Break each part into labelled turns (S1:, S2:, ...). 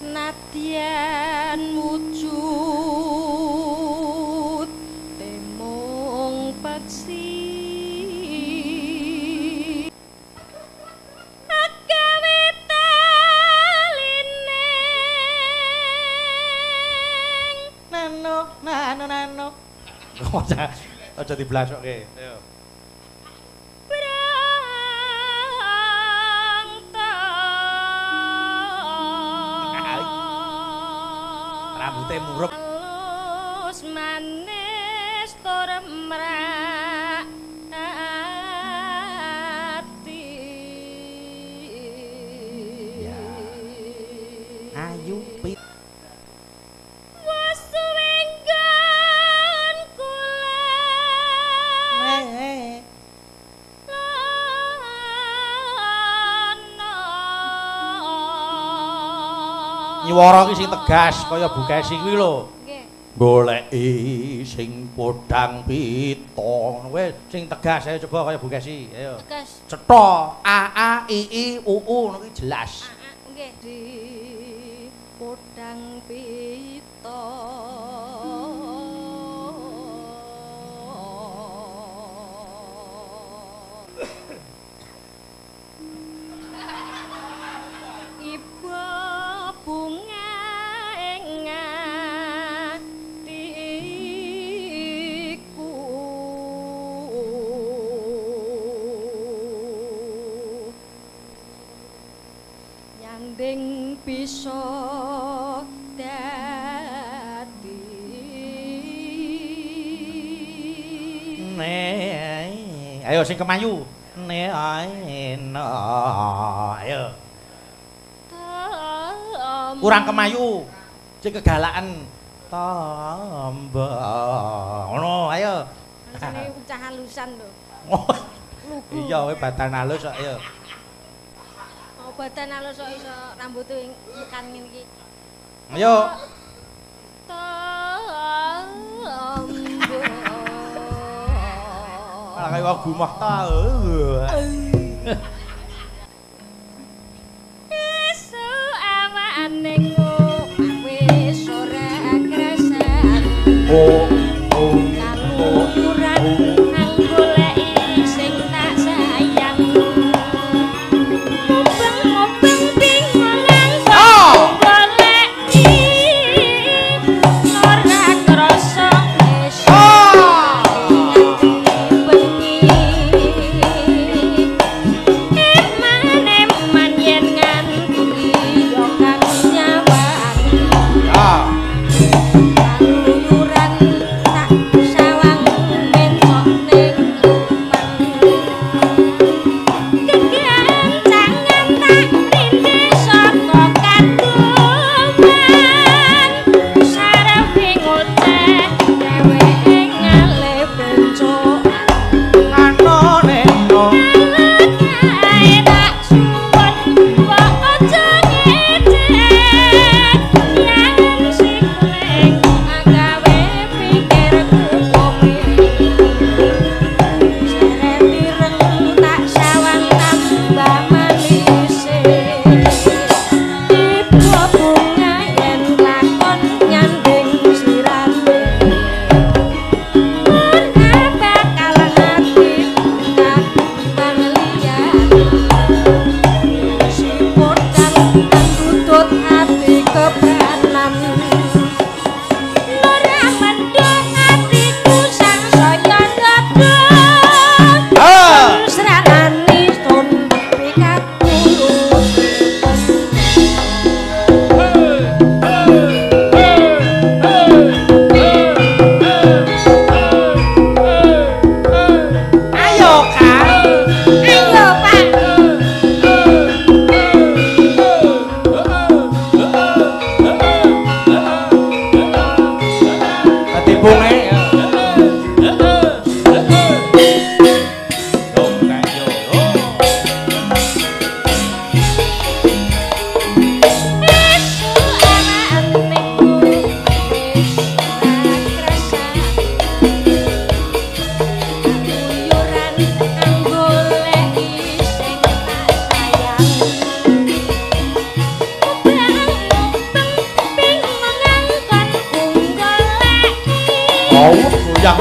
S1: Nadyan wujud temung peksi agawe taline
S2: nano nano nano. Aja diblasokke. Ayo. Rambute murup.
S1: Halus manis tur mrak ati.
S2: Ya. Ayu pit.
S1: Wasuwenggon kula.
S2: Nyuwara ki sing tegas kaya Bu Kesi kuwi lho.
S1: Nggih.
S2: Goleki sing podhang pita ngono kuwi sing tegas ayo coba kaya Bu Kesi. Ayo.
S1: Tegas.
S2: Cetha A A I I U U ngono kuwi jelas.
S1: A A nggih. Di podhang pita. Ibu bunga ing atiku nyanding bisa dadi
S2: ne. Ayo sing kemayu. Ne no. Ayo. Kurang kemayu, sing kegalakan tambah. Ngono, ayo.
S1: Rasane ucah halusan lho. Lugu.
S2: Iya, kowe badan halus kok, ayo.
S1: Oh, badan halus kok iso rambute tekan ngene iki.
S2: Ayo.
S1: Tambah.
S2: Malah kaya wong gumoh ta.
S1: Ning wis ora krasan.
S2: Oh oh
S1: kaluyuran nggoleki sing tak sayang. Mubeng-mubeng bingung goleki ora krasa wis bengi. Eman-eman yen nganti yo kang kaluyuran tak sawang mencok ning omah. Kegancangan tak rindis saka kaduman. Sarepe ngoceh dheweke ngalih bencokan.
S2: Ano neno.
S1: Kae tak suwun mbok aja ngecek. Yen sing kuning agawe pikirku kowe. Seret ireng tak sawang tambah manise. Ibu bunga yen lakon nyanding slirane. Ora bakal ati kagungan liyane. Si podang ndutut ati kebranan. Ora mendung atiku sangsaya ndodok.
S2: Ah.
S1: Sranani sun pikaku.
S2: Ayo, Kang.
S1: Ayo, Pak.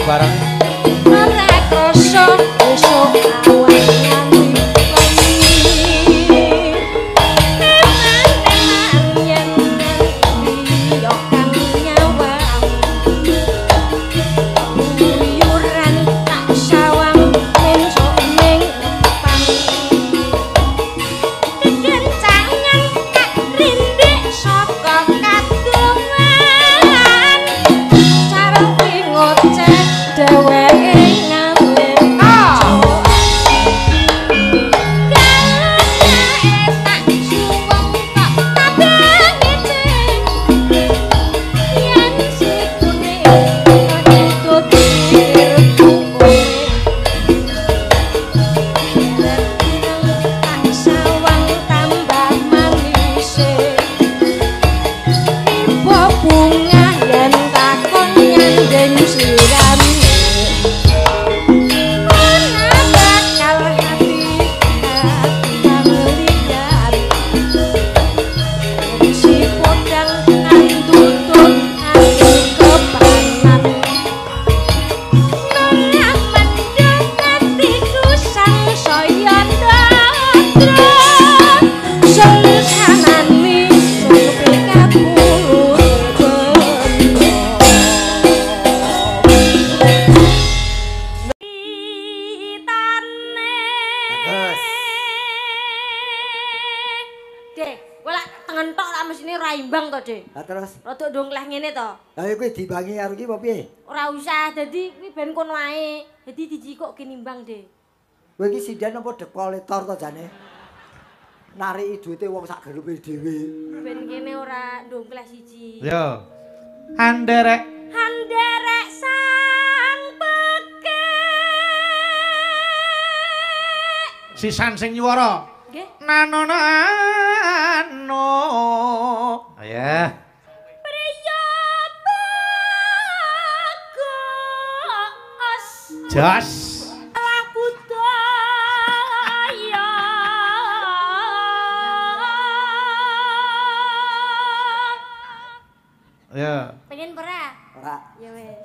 S2: bareng.
S1: Ora krasa esuk awan nganti wengi. Eman-eman yen nganti yo kang nyawang. Guyuran tak sawang mensuk ning pang. Kekencangan kak rindik saka kadungan. Cara ngoceh dheweke ngalih. Tak suwung kok tabang ngece. Yen sikune ketut kirkune. Tak sawang tambah manise. Ibu bunga yen takon nyanding slirane. Ora bakal hati hati kang liyan. Si podang ngandutut ati kepanan. Ora mendung atiku sang saya ndra. Sensanani sun pikapuluh benda. Itane.
S3: Bagus.
S1: Dek, kowe lak tengen tok lak mesine ora imbang to, Dek.
S3: Lah terus,
S1: Rada ndongkleh ngene to.
S3: lah kuwi dibangi karo ki apa piye?
S1: Ora usah, dadi kuwi ben kono ae. Dadi dijikok genimbang, Dek.
S3: Kowe iki sinden apa debt collector to jane? Nariki duwite wong sak gelupe dhewe.
S1: Ben kene ora ndongkleh siji.
S2: Yo. Anderek
S1: Handerek sang pekek.
S2: sisan sing nyuwara.
S1: Nggih.
S2: Nano nano. Ya.
S1: Priya bagus.
S2: Jos.
S1: Lah budaya.
S2: Ya.
S1: Pengen pera?
S3: Ora.
S1: Ya wis.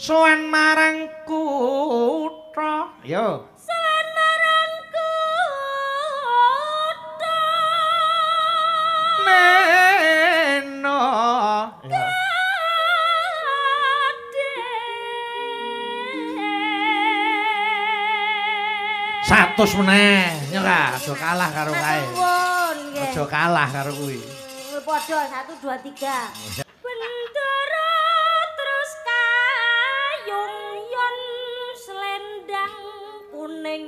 S2: Sowan marang kutha. Yo.
S1: Sowan marang kutha.
S2: Neno. Ya. 100 meneh. Ya ora, aja kalah karo kae.
S1: Nuwun nggih.
S2: Aja kalah karo kuwi.
S1: Padha 1 2 3. Bendera terus kayung yon selendang kuning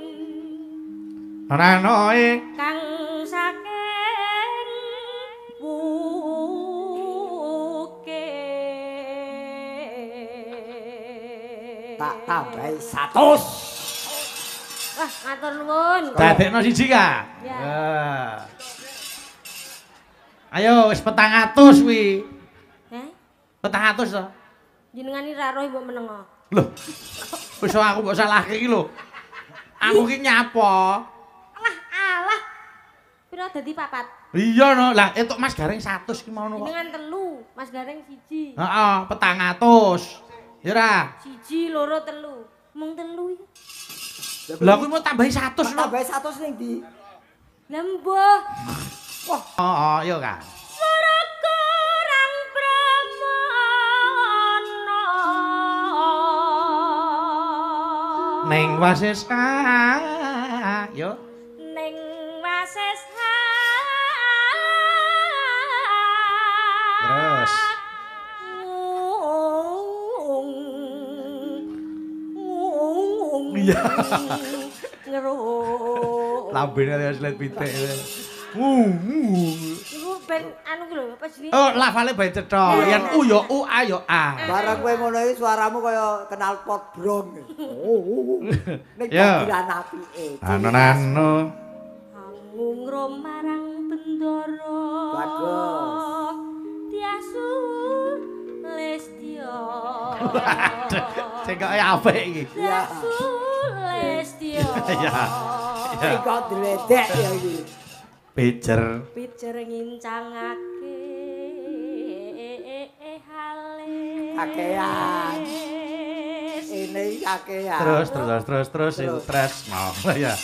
S2: Ranoe
S1: kang saking wukir.
S3: Tak tambahi 100.
S1: Wah, matur nuwun.
S2: Dadekno siji ka.
S1: Ya.
S2: Ya. Ayo wis 400 kuwi.
S1: Heh?
S2: 400 to.
S1: Jenengan iki ra roh mbok menengo.
S2: Loh. Wis aku mbok salahke iki lho. Aku ki nyapa?
S1: Alah, alah. Pira dadi papat?
S2: Iya no. Lah entuk Mas Gareng 100 ki mau kok.
S1: Jenengan telu, Mas Gareng siji.
S2: Heeh, 400. Ya ora?
S1: Siji, loro, telu. Mung telu iki.
S2: Lah kuwi mau tambahi 100 no.
S3: Tambahi 100 ning ndi?
S1: Lah mbuh.
S3: Wah,
S2: heeh, iya ka.
S1: Suraku rang pramana.
S2: Ning wasesa. Yo.
S1: Ning wasesa.
S2: Terus. Iya.
S1: Ngeruk.
S2: Lambene wis let pitik.
S1: Iku ben anu ku lho, apa jenenge?
S2: Oh, lafale bae cetha. Yen u ya u, a ya a.
S3: Barang kowe ngono iki suaramu kaya kenal pot brong. Oh. Ning
S2: Ya.
S3: dakiran apike.
S2: Anu-anu.
S1: Angungro marang bendara.
S3: Bagus.
S1: Tiasu lestya.
S2: Sing kok apik iki.
S3: Iya.
S1: Tiasu lestya.
S2: Iya.
S3: Sing kok dledek ya iki.
S2: Pijer.
S1: Pijer ngincangake hale.
S3: Kakean. Ini kakean.
S2: Terus terus terus terus itu tresno. Ya.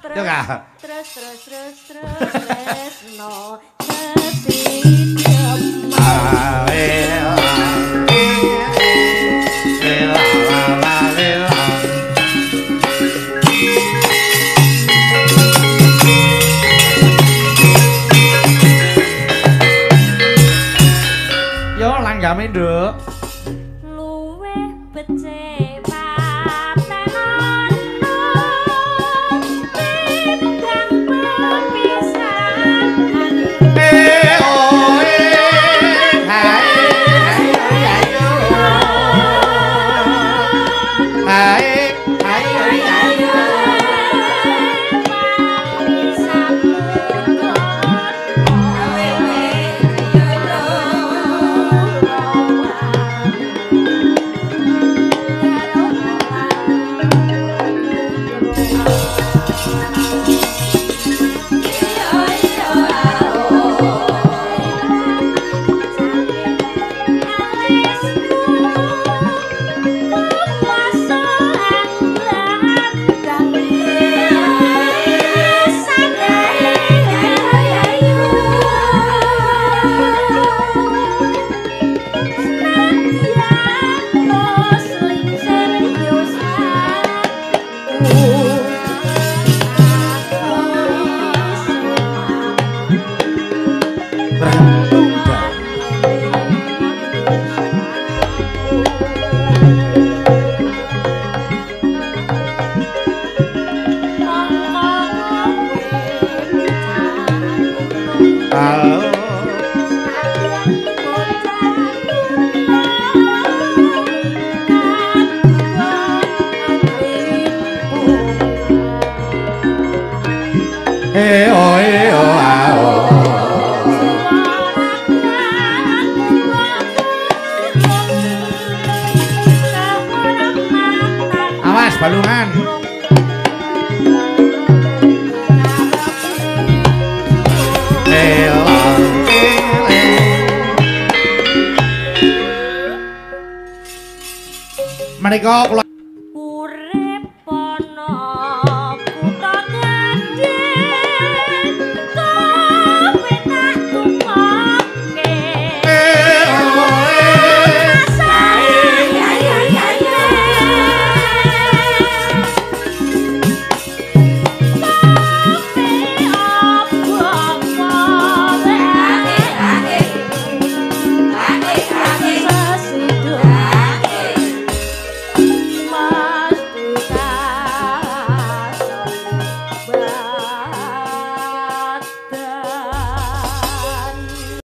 S1: Terus
S2: Yo Kak.
S1: terus terus terus terus tresno sesidem.
S2: Yo langgame, Nduk.
S1: Luwih becik patenono timbang pepisahan.
S2: Eh oh eh hai hai ayo. Hai hai ayo. Halo. Eh oh eh oh ah oh. Awas balungan. Menika kula